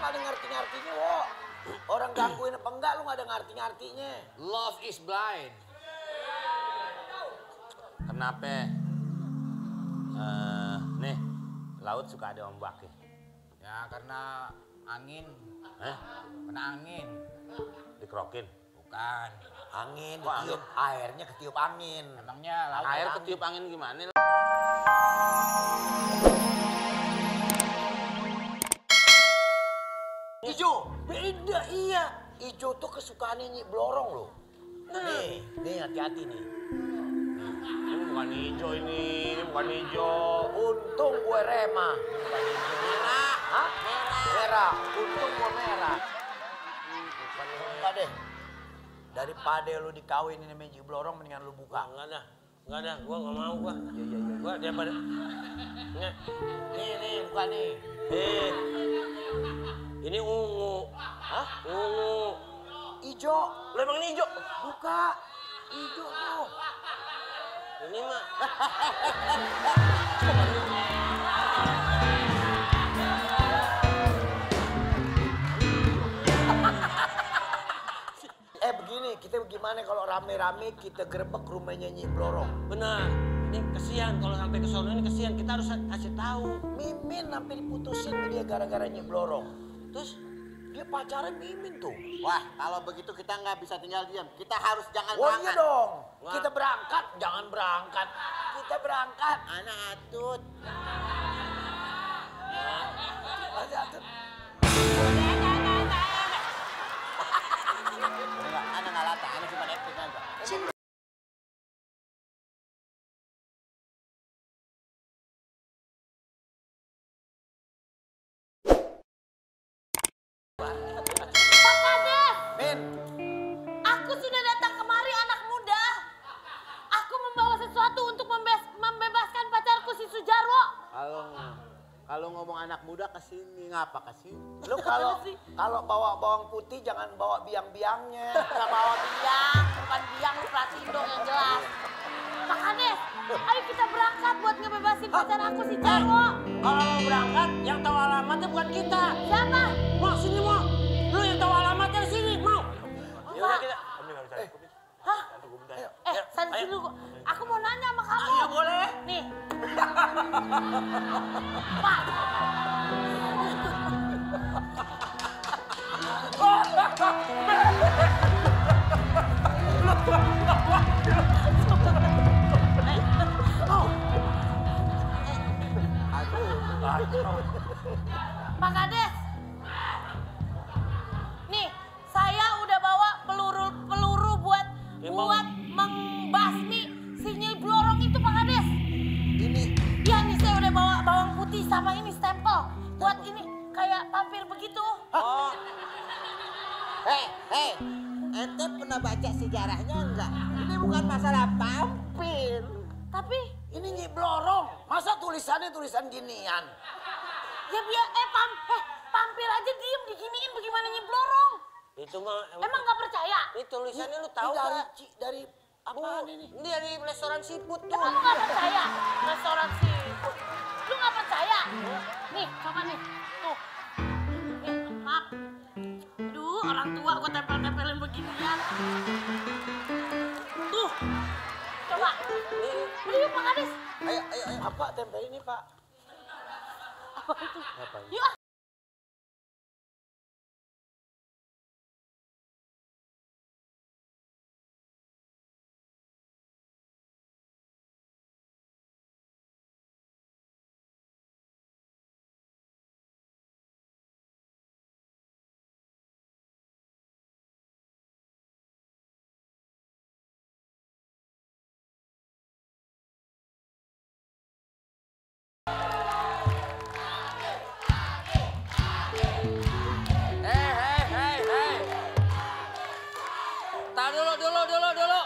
nggak ada ngerti-ngertinya, wo. Orang gangguin apa enggak, lu nggak ada ngerti-ngertinya. Love is blind. Kenapa? Nih, laut suka ada ombak ya? Ya karena angin. Kena angin. Dikerokin? Bukan. Angin, ditiup, airnya ketiup angin. Emangnya laut Air ketiup angin gimana? Ijo, beda iya. Ijo tuh kesukaannya Nyi Blorong loh. Nih hati-hati nih. Ini bukan hijau ini bukan hijau. Untung gue Rema. Bukan hijau. Merah. Hah? Merah. Untung gue merah. Bukan enggak deh. Daripada lu dikawinin sama Nyi Blorong mendingan lu buka. Enggak ada, gua nggak mau gua. Iya. Gua daripada Nih, buka nih. Ini ungu. Hah? Ungu. Ijo. Lu emang ini hijau? Buka. Ijo tuh. Ini mah. Begini, kita gimana kalau rame-rame kita gerbek rumahnya Nyi Blorong? Benar. Ini kesian kalau sampai ke sono ini kesian. Kita harus kasih tahu. Mimin sampai diputusin sama dia gara-gara Nyi Blorong. Terus Dia pacaran Mimin tuh. Wah, kalau begitu kita nggak bisa tinggal diam. Kita harus jangan Oh berangkat. iya dong. Wah. Kita berangkat, jangan berangkat. Kita berangkat. Anak atut. Atut. Enggak, anak nggak lata. Anak cuma acting aja. Pak Kades, Min, aku sudah datang kemari anak muda. Aku membawa sesuatu untuk membebaskan pacarku si Sujarwo. Kalau ngomong anak muda kesini, ngapa kesini? lu kalau bawa bawang putih jangan bawa biang-biangnya. Gak bawa biang, bukan biang, lu perhatiin dong yang jelas. Pak Kades, ayo kita berangkat buat ngebebasin pacar aku si Jarwo. kalau mau berangkat, yang tahu alamatnya bukan kita. Siapa? Mau sini mau. Lu yang tahu alamatnya di sini mau. Ya udah kita. Hah? Sana sini dulu. Aku mau nanya sama kamu. Iya boleh. Nih. Pak. Pak Kades. Nih, saya udah bawa peluru buat membasmi si Nyi Blorong itu, Pak Kades. Ini Iya nih, saya udah bawa bawang putih sama ini stempel buat ini kayak pampir begitu. Oh. Hei, ente pernah baca sejarahnya enggak? Ini bukan masalah pampir. Tapi ini Nyi Blorong. Masa tulisannya tulisan ginian? ya biar pampir aja diem diginiin bagaimana Nyi Blorong? Itu mah Emang nggak percaya? ini tulisannya lu tahu Ini kan? dari apaan ini? Ini dari restoran seafood tuh. Emang lu nggak percaya? Restoran seafood. Lu nggak percaya? Nih, coba nih. Tuh. Nih, maaf. Aduh, orang tua gua tempel-tempelin beginian. Tuh. Coba. Beli yuk, Pak Kades. Ayo. Apa tempel ini, Pak? Apa itu? Yuk. Ah. Hei. Tahan dulu.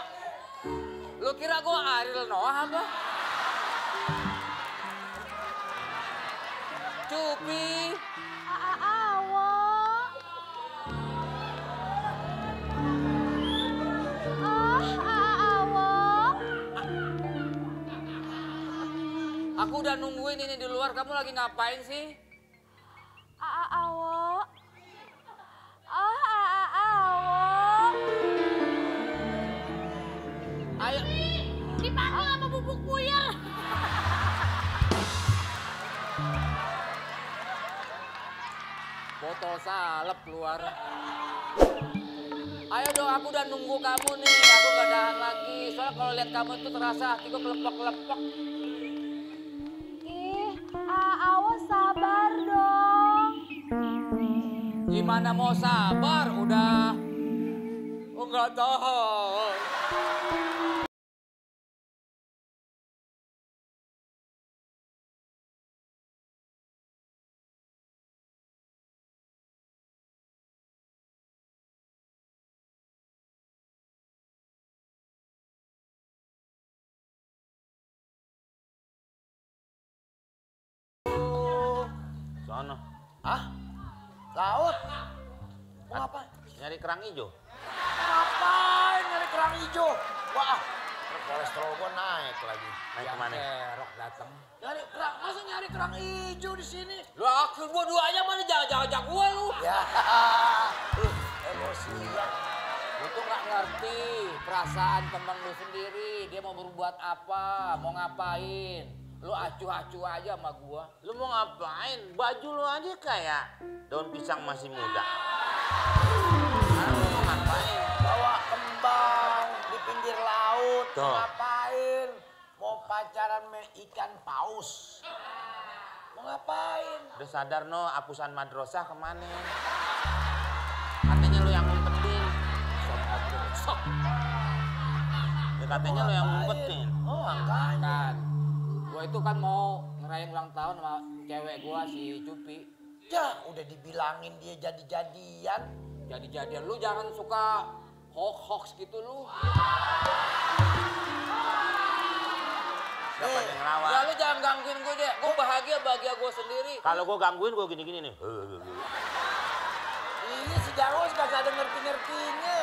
Lu kira gua Ariel Noah apa? Cupi. Awak. Awak. Aku udah nungguin ini di luar. Kamu lagi ngapain sih? Awak. kelep keluar. Ayo dong, aku udah nunggu kamu nih. Aku gak tahan lagi. Soalnya kalau lihat kamu itu terasa hatiku kelepek-kelepek. Ih, awas sabar dong. Gimana mau sabar? Udah. Oh nggak tahan. Sono. Hah? Laut? Mau apa? Nyari kerang hijau. Ngapain nyari kerang hijau? Wah, kolesterol gua naik lagi. Naik kemana? Kerok datang. Nyari kerang, masa nyari kerang hijau di sini? Lu akhir gua dua aja mana jangan gua lu. Ya, emosian. Lu tuh nggak ngerti perasaan temen lu sendiri. Dia mau berbuat apa, mau ngapain. Lu acuh-acuh aja sama gua. Lu mau ngapain? Baju lu aja kayak daun pisang masih muda. Lu mau ngapain? Bawa kembang di pinggir laut. Tuh. Mau ngapain? Mau pacaran sama ikan paus. Mau ngapain? Udah sadar no, apusan madrasah kemana? Katanya lu yang ngumpetin. Ya, katanya lu yang ngumpetin. Oh, makanya. Kan, gua itu kan mau ngerayain ulang tahun sama cewek gua si Cupi. Ya, udah dibilangin dia jadi-jadian. Jadi-jadian lu jangan suka hoax gitu lu. Siapa yang ngerawat? Ya lu jangan gangguin gue deh. Gue bahagia gue sendiri. Kalau gua gangguin gua gini-gini nih. Ini si Jarwo gak ada ngerti-ngertinya.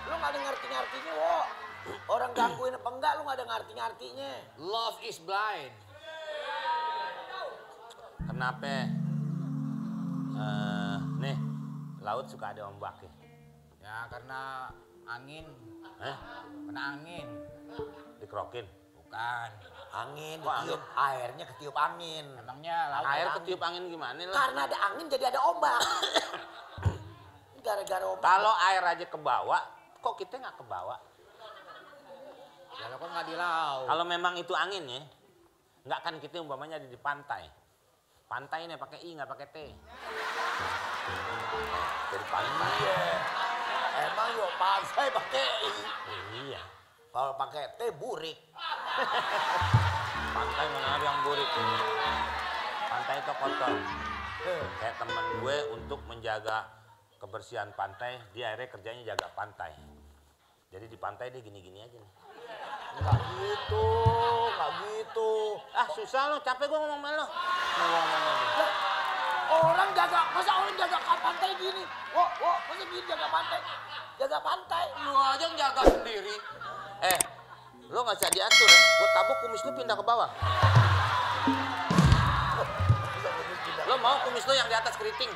Lu gak ada ngerti-ngertinya, wo. Orang gangguin apa enggak, lu gak ada ngerti-ngertinya. Love is blind. Kenapa? Nih, laut suka ada ombak ya. Ya karena angin. Kena angin. Dikerokin. Bukan. Angin, Wah, ditiup, airnya ketiup angin. Emangnya laut Air ada ketiup angin gimana lah? Karena ada angin jadi ada ombak. Gara-gara ombak. Kalau air aja ke bawah, kok kita nggak ke bawah? Ya lo kan nggak di laut. Kalau memang itu angin ya, nggak kan kita umpamanya ada di pantai. Pantai ini pakai I nggak pakai T. Dari pantai. Iya. Emang yuk pantai pakai I. Iya. Kalau pakai T burik. Pantai mana ada yang burik. Pantai itu kotor. Kayak teman gue untuk menjaga kebersihan pantai, dia akhirnya kerjanya jaga pantai. Jadi di pantai dia gini-gini aja nih. Nggak gitu, nggak gitu. Ah susah lo, capek gue ngomong sama lo. Lah, orang jaga, masa orang jaga pantai gini? Wo, masa gini jaga pantai? Jaga pantai. Lu aja yang jaga sendiri. Lo nggak usah diatur ya. Gue tabuk kumis lo pindah ke bawah. Lo mau kumis lo yang di atas keriting?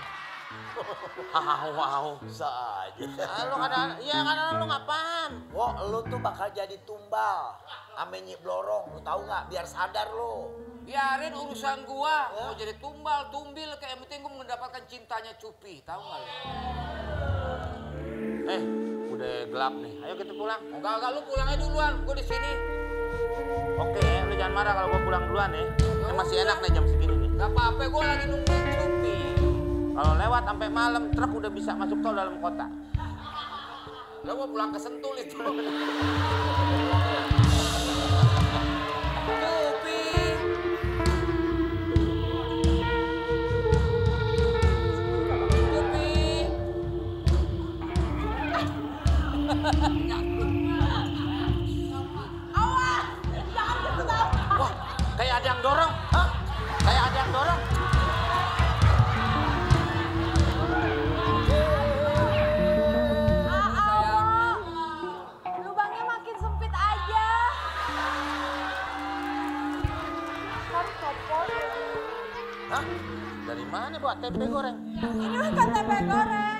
Wow. Bisa aja. Lo kadang, iya kadang lo nggak paham. Wo, lu tuh bakal jadi tumbal. Ame Nyi Blorong, lu tahu nggak? Biar sadar lo. Biarin urusan gua. Mau jadi tumbal, tumbil, kayak yang penting gua mendapatkan cintanya Cupi. Tahu nggak lu? Udah gelap nih. Ayo kita pulang. Enggak, lu pulang aja duluan. Gua di sini. Oke, lu jangan marah kalau gua pulang duluan ya. Ini masih enak nih jam segini nih. Gak apa-apa, gua lagi nungguin Cupi. Kalau lewat sampai malam, truk udah bisa masuk tol dalam kota. Lo mau pulang ke Sentul itu. Cupi. Awas, jangan jebak. Wah, kayak ada yang dorong. Hah? Kayak ada yang dorong. Lubangnya makin sempit aja. Kan kopor. Hah? Dari mana buat tempe goreng? Ini bukan tempe goreng.